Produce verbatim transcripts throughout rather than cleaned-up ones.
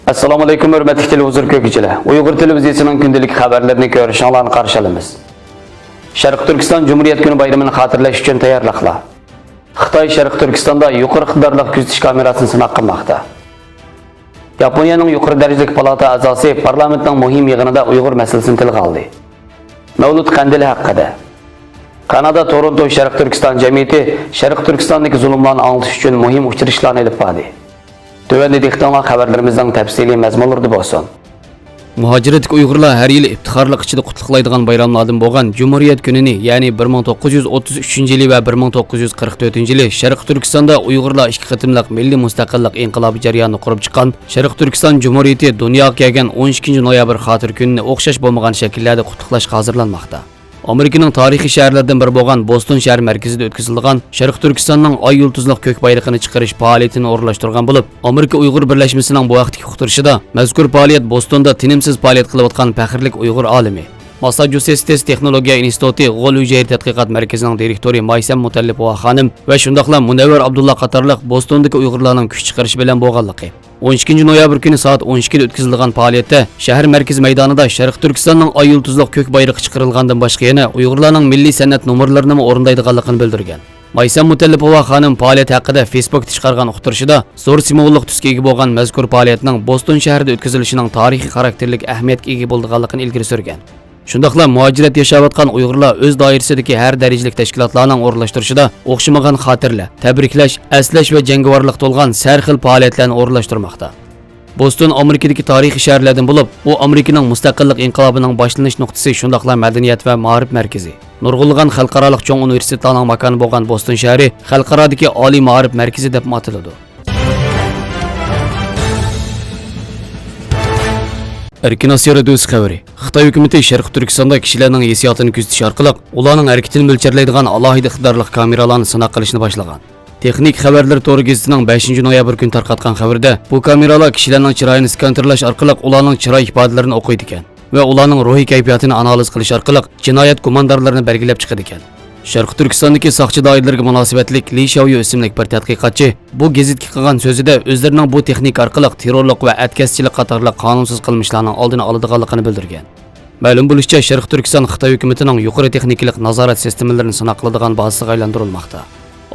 ئەسسالامۇ ئەلەيكۇم، ھۆرمەتلىك تېلېۋىزور كۆرگۈچىلەر. ئۇيغۇر تېلېۋىزىيىسىنىڭ كۈندىلىك خەۋەرلىرىنى كۆرۈشۈڭلارنى قارشى ئالىمىز. شەرقىي تۈركىستان جۇمھۇرىيەت كۈنى بايرىمىنى خاتىرىلەش ئۈچۈن تەييارلىقلار. خىتاي شەرقىي تۈركىستاندا يۇقىرى ئىقتىدارلىق كۆزىتىش كامېراسىنى سىناق قىلماقتا. ياپونىيەنىڭ يۇقىرى دەرىجىلىك پالاتا ئەزاسى پارلامېنتنىڭ مۇھىم يىغىنىدا ئۇيغۇر مەسىلىسىنى تىلغا ئالدى. مەۋلۇت قەندىلى ھەققىدە. كانادا تورونتو شەرقىي تۈركىستان جەمئىيىتى شەرقىي تۈركىستاندىكى زۇلۇملارنى ئاڭلىتىش ئۈچۈن مۇھىم ئۇچرىشىشلارنى ئېلىپ باردى. تۆۋەندە دىققىتىڭلار خەۋەرلىرىمىزنىڭ تەپسىلىي مەزمۇنلىرىدا بولسۇن. مۇھاجىرەتتىكى ئۇيغۇرلار ھەر يىلى ئىپتىخارلىق ئىچىدە قۇتلۇقلايدىغان بايراملاردىن بولغان جۇمھۇرىيەت كۈنىنى، يەنى بىر مىڭ توققۇز يۈز ئوتتۇز ئۈچىنچى يىلى ۋە بىر مىڭ توققۇز يۈز قىرىق تۆتىنچى يىلى شەرقىي تۈركىستاندا ئۇيغۇرلار ئىككى قېتىملىق مىللىي مۇستەقىللىق ئىنقىلابى جەريانىدا قۇرۇپ چىققان شەرقىي تۈركىستان جۇمھۇرىيىتى دۇنياغا كەلگەن ئون ئىككىنچى نويابىر خاتىرە كۈنىنى ئوخشاش بولمىغان شەكىللەردە قۇتلۇقلاشقا ھازىرلانماقتا. ئامېرىكىنىڭ تارىخىي شەھەرلىرىدىن بىرى بولغان بوستون شەھەر مەركىزىدە ئۆتكۈزۈلىدىغان شەرقىي تۈركىستاننىڭ ئاي يۇلتۇزلۇق كۆك بايرىقىنى چىقىرىش پائالىيىتىنى ئورۇنلاشتۇرغان بولۇپ، ئامېرىكا ئۇيغۇر بىرلەشمىسىنىڭ بۇ ھەقتىكى ئۇقتۇرۇشىدا، مەزكۇر پائالىيەت بوستوندا تىنىمسىز پائالىيەت قىلىۋاتقان پەخىرلىك ئۇيغۇر ئالىمى، ماسساچۇسېتس تېخنولوگىيە ئىنستىتۇتى غول ھۈجەيرە تەتقىقات مەركىزىنىڭ دىرېكتورى مايسەم مۇتەللىپوۋا خانىم ۋە شۇنداقلا مۇنەۋۋەر ئابدۇللا قاتارلىق بوستوندىكى ئۇيغۇرلارنىڭ كۈچ چىقىرىشى بىلەن بولغانلىقى، ئون ئىككىنچى نويابىر كۈنى سائەت ئون ئىككىدە ئۆتكۈزۈلىدىغان پائالىيەتتە شەھەر مەركىزى مەيدانىدا شەرقىي تۈركىستاننىڭ ئاي يۇلتۇزلۇق كۆك بايرىقى چىقىرىلغاندىن باشقا يەنە ئۇيغۇرلارنىڭ مىللىي سەنئەت نومۇرلىرىنىمۇ ئورۇندايدىغانلىقىنى بىلدۈرگەن. مايسەم مۇتەللىپوۋا خانىم پائالىيەت ھەققىدە فېيسبۇكتا چىقارغان ئۇقتۇرۇشىدا، زور سىمۋوللۇق تۈسكە ئىگە بولغان مەزكۇر پائالىيەتنىڭ بوستون شەھىرىدە ئۆتكۈزۈلۈشىنىڭ تارىخىي خاراكتېرلىك ئەھمىيەتكە ئىگە بولىدىغانلىقىنى ئىلگىرى سۈرگەن. شۇنداقلا مۇھاجىرەتتە ياشاۋاتقان ئۇيغۇرلار ئۆز دائىرىسىدىكى ھەر دەرىجىلىك تەشكىلاتلارنىڭ ئورۇنلاشتۇرۇشىدا ئوخشىمىغان خاتىرىلەر، تەبرىكلەش، ئەسلەش ۋە جەڭگىۋارلىق تولغان سەر خىل پائالىيەتلەرنى ئورۇنلاشتۇرماقتا. بوستون ئامېرىكىدىكى تارىخىي شەھەرلەردىن بولۇپ، ئۇ ئامېرىكىنىڭ مۇستەقىللىق ئىنقىلابىنىڭ باشلىنىش نۇقتىسى، شۇنداقلا مەدەنىيەت ۋە مائارىپ مەركىزى، نۇرغۇنلىغان خەلقئارالىق چوڭ ئۇنىۋېرسىتېتلارنىڭ ماكانى بولغان بوستون شەھىرى خەلقئارادىكى ئالىي مائارىپ مەركىزى دەپمۇ ئاتىلىدۇ. ئەركىن ئاسىيا رادىيوسى خەۋىرى. خىتاي ھۆكۈمىتى شەرقىي تۈركىستاندا كىشىلەرنىڭ ھېسسىياتىنى كۆزىتىش ئارقىلىق ئۇلارنىڭ ھەرىكىتىنى مۆلچەرلەيدىغان ئالاھىدە ئىقتىدارلىق كامېرالارنى سىناق قىلىشنى باشلىغان. تېخنىك خەۋەرلىرى تورى گېزىتىنىڭ بەشىنچى نويابىر كۈنى تارقاتقان خەۋىرىدە، بۇ كامېرالار كىشىلەرنىڭ چىرايىنى سكانېرلاش ئارقىلىق ئۇلارنىڭ چىراي ئىپادىلىرىنى ئوقۇيدىكەن ۋە ئۇلارنىڭ روھىي كەيپىياتىنى ئانالىز قىلىش ئارقىلىق جىنايەت گۇماندارلىرىنى بەلگىلەپ چىقىدىكەن. شەرقىي تۈركىستاندىكى ساقچى دائىرىلىرىگە مۇناسىۋەتلىك لى شياۋيۇ ئىسىملىك بىر تەتقىقاتچى بۇ گېزىتكە قىلغان سۆزىدە، ئۆزلىرىنىڭ بۇ تېخنىكا ئارقىلىق تېررورلۇق ۋە ئەتكەسچىلىك قاتارلىق قانۇنسىز قىلمىشلارنىڭ ئالدىنى ئالىدىغانلىقىنى بىلدۈرگەن. مەلۇم بولۇشىچە، شەرقىي تۈركىستان خىتاي ھۆكۈمىتىنىڭ يۇقىرى تېخنىكىلىق نازارەت سىستېمىلىرىنى سىناق قىلىدىغان بازىسىغا ئايلاندۇرۇلماقتا.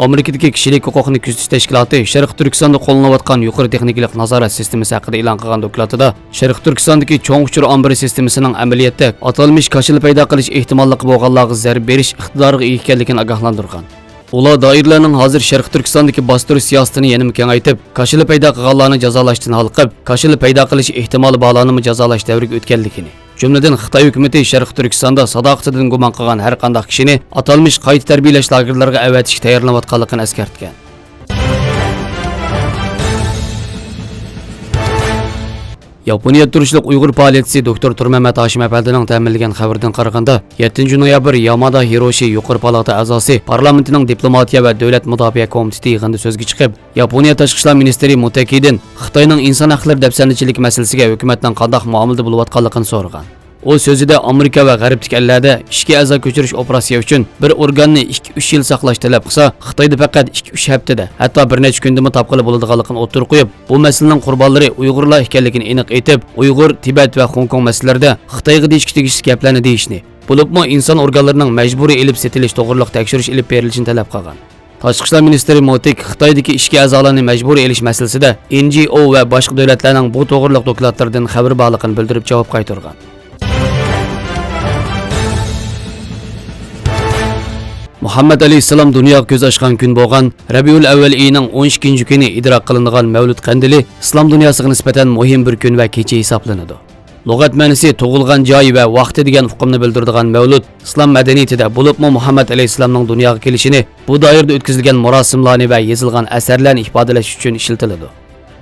ئامېرىكىدىكى كىشىلىك ھوقۇقنى كۆزىتىش تەشكىلاتى شەرقىي تۈركىستاندا قوللىنىلىۋاتقان يۇقىرى تېخنىكىلىق نازارەت سىستېمىسى ھەققىدە ئېلان قىلغان دوكلاتىدا، شەرقىي تۈركىستاندىكى چوڭ ئۇچۇر ئامبىرى سىستېمىسىنىڭ ئەمەلىيەتتە ئاتالمىش كاشىلا پەيدا قىلىش ئېھتىماللىقى بولغانلارغا زەربە بېرىش ئىقتىدارىغا ئىگە ئىكەنلىكىنى ئاگاھلاندۇرغان. ئۇلار دائىرىلەرنىڭ ھازىر شەرقىي تۈركىستاندىكى باستۇرۇش سىياسىتىنى يەنىمۇ كېڭەيتىپ، كاشىلا پەيدا قىلغانلارنى جازالاشتىن ھالقىپ، كاشىلا پەيدا قىلىش ئېھتىمالى بارلارنىمۇ جازالاش دەۋرىگە ئۆتكەنلىكىنى، جۈملىدىن خىتاي ھۆكۈمىتى شەرقىي تۈركىستاندا ساداقىتىدىن گۇمان قىلغان ھەر قانداق كىشىنى ئاتالمىش قايتا تەربىيەلەش لاگېرلىرىغا ئەۋەتىشكە تەييارلىنىۋاتقانلىقىنى ئەسكەرتكەن. ياپونىيەدە تۇرۇشلۇق ئۇيغۇر پائالىيەتچىسى دوكتور تۇرمەمەت ھاشىم ئەپەندىنىڭ تەمىنلىگەن خەۋىرىدىن قارىغاندا، يەتتىنچى نويابىر يامادا ھىروشى يۇقىرى پالاتا ئەزاسى، پارلامېنتىنىڭ دىپلوماتىيە ۋە دۆلەت مۇداپىئە كومىتېتى يىغىنىدا سۆزگە چىقىپ، ياپونىيە تاشقى ئىشلار مىنىستىرى مۇتېكىدىن خىتاينىڭ ئىنسان ھەقلىرى دەپسەندىچىلىكى مەسىلىسىگە ھۆكۈمەتنىڭ قانداق مۇئامىلىدە بولۇۋاتقانلىقىنى سورىغان. ئۇ سۆزىدە ئامېرىكا ۋە غەربتىكى ئەللەردە ئىچكى ئەزا كۆچۈرۈش ئوپېراتسىيە ئۈچۈن بىر ئورگاننى ئىككى، ئۈچ يىل ساقلاش تەلەپ قىلسا، خىتايدا پەقەت ئىككى، ئۈچ ھەپتىدە، ھەتتا بىر نەچچە كۈندىمۇ تاپقىلى بولىدىغانلىقىنى ئوتتۇرىغا قويۇپ، بۇ مەسىلىنىڭ قۇربانلىرى ئۇيغۇرلار ئىكەنلىكىنى ئېنىق ئېيتىپ، ئۇيغۇر، تىبەت ۋە خوڭكوڭ مەسىلىلىرىدە خىتايغا دېيىشكە تېگىشلىك گەپلەرنى دېيىشنى، بولۇپمۇ ئىنسان ئورگانلىرىنىڭ مەجبۇرىي ئېلىپ سېتىلىش توغرۇلۇق تەكشۈرۈش ئېلىپ بېرىلىشىنى تەلەپ قىلغان. تاشقى ئىشلار مىنىستىرى موتىك خىتايدىكى ئىچكى ئەزالارنى مەجبۇرىي ئېلىش مەسىلىسىدە ئېن جى ئو ۋە باشقا دۆلەتلەرنىڭ بۇ توغرۇلۇق دوكلاتلىرىدىن خەۋىرى بارلىقىنى بىلدۈرۈپ جاۋاب قايتۇرغان. مۇھەممەد ئەلەيھىسسالام دۇنياغا كۆز ئاچقان كۈن بولغان رەبىئۇل ئەۋۋەل ئېيىنىڭ ئون ئىككىنچى كۈنى ئىدراك قىلىنىدىغان مەۋلۇت قەندىلى ئىسلام دۇنياسىغا نىسبەتەن مۇھىم بىر كۈن ۋە كېچە ھېسابلىنىدۇ. لۇغەت مەنىسى تۇغۇلغان جاي ۋە ۋاقتى دېگەن ئۇقۇمنى بىلدۈرىدىغان مەۋلۇت ئىسلام مەدەنىيىتىدە، بولۇپمۇ مۇھەممەد ئەلەيھىسسالامنىڭ دۇنياغا كېلىشىنى، بۇ دائىرىدە ئۆتكۈزۈلگەن مۇراسىملارنى ۋە يېزىلغان ئەسەرلەرنى ئىپادىلەش ئۈچۈن ئىشلىتىلىدۇ.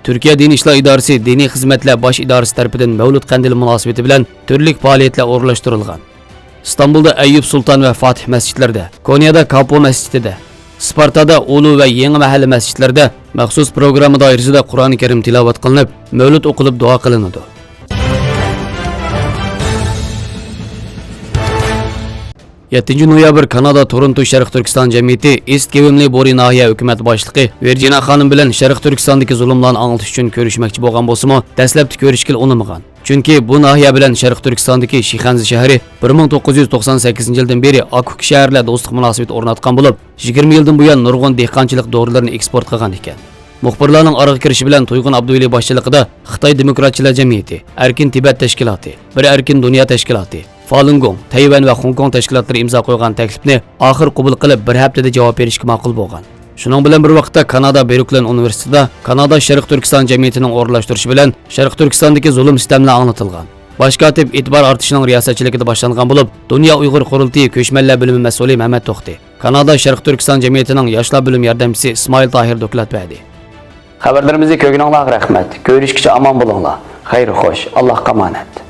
تۈركىيە دىنىي ئىشلار ئىدارىسى دىنىي خىزمەتلەر باش ئىدارىسى تەرىپىدىن مەۋلۇت قەندىلى مۇناسىۋىتى بىلەن تۈرلۈك پائالىيەتلەر ئورۇنلاشتۇرۇلغان. ئىستانبۇلدا ئەييۇب سۇلتان ۋە فاتىھ مەسچىتلىرىدە، كونيادا كاپو مەسچىتىدە، سپارتادا ئۇلۇ ۋە يېڭى مەھەللە مەسچىتلىرىدە مەخسۇس پروگرامما دائىرىسىدە قۇرئانى كەرىم تىلاۋەت قىلىنىپ، مەۋلۇت ئوقۇلۇپ دۇئا قىلىنىدۇ. يەتتىنچى نويابىر كانادا تورونتو شەرقىي تۈركىستان جەمئىيىتى ئېست كېۋىملى بورى ناھىيە ھۆكۈمەت باشلىقى ۋىرجىنا خانىم بىلەن شەرقىي تۈركىستاندىكى زۇلۇملارنى ئاڭلىتىش ئۈچۈن كۆرۈشمەكچى بولغان بولسىمۇ، دەسلەپتە كۆرۈشكىلى ئۇنىمىغان. چۈنكى بۇ ناھىيە بىلەن شەرقىي تۈركىستاندىكى شىخەنزە شەھىرى بىر مىڭ توققۇز يۈز توقسان سەككىزىنچى يىلدىن بېرى ئاكا ئۇكا شەھەرلەر دوستلۇق مۇناسىۋىتى ئورناتقان بولۇپ، يىگىرمە يىلدىن بۇيان نۇرغۇن دېھقانچىلىق دورىلىرىنى ئېكسپورت قىلغان ئىكەن. مۇخبىرلارنىڭ ئارىغا كىرىشى بىلەن تۇيغۇن ئابدۇۋەلى باشچىلىقىدا خىتاي دېموكراتچىلار جەمئىيىتى، ئەركىن تىبەت تەشكىلاتى، بىر ئەركىن دۇنيا تەشكىلاتى، فالۇنگوڭ، تەيۋەن ۋە خوڭكوڭ تەشكىلاتلىرى ئىمزا قويغان تەكلىپنى ئاخىر قوبۇل قىلىپ، بىر ھەپتىدە جاۋاب بېرىشكە ماقۇل بولغان. شۇنىڭ بىلەن بىر ۋاقىتتا، كانادا بروكلىن ئۇنىۋېرسىتېتىدا كانادا شەرقىي تۈركىستان جەمئىيىتىنىڭ ئورۇنلاشتۇرۇشى بىلەن شەرقىي تۈركىستاندىكى زۇلۇم-سىتەملەر ئاڭلىتىلغان. باش كاتىپ ئېتىبار ئارتىشنىڭ رىياسەتچىلىكىدە باشلانغان بولۇپ، دۇنيا ئۇيغۇر قۇرۇلتىيى كۆچمەنلەر بۆلۈمى مەسئۇلى مەمەت توختى، كانادا شەرقىي تۈركىستان جەمئىيىتىنىڭ ياشلار بۆلۈم ياردەمچىسى ئىسمائىل تاھىر دوكلات بەردى. خەۋەرلىرىمىزنى كۆرگىنىڭلارغا رەھمەت. كۆرۈشكىچە ئامان بولۇڭلار. خەير خوش. ئاللاھقا ئامانەت.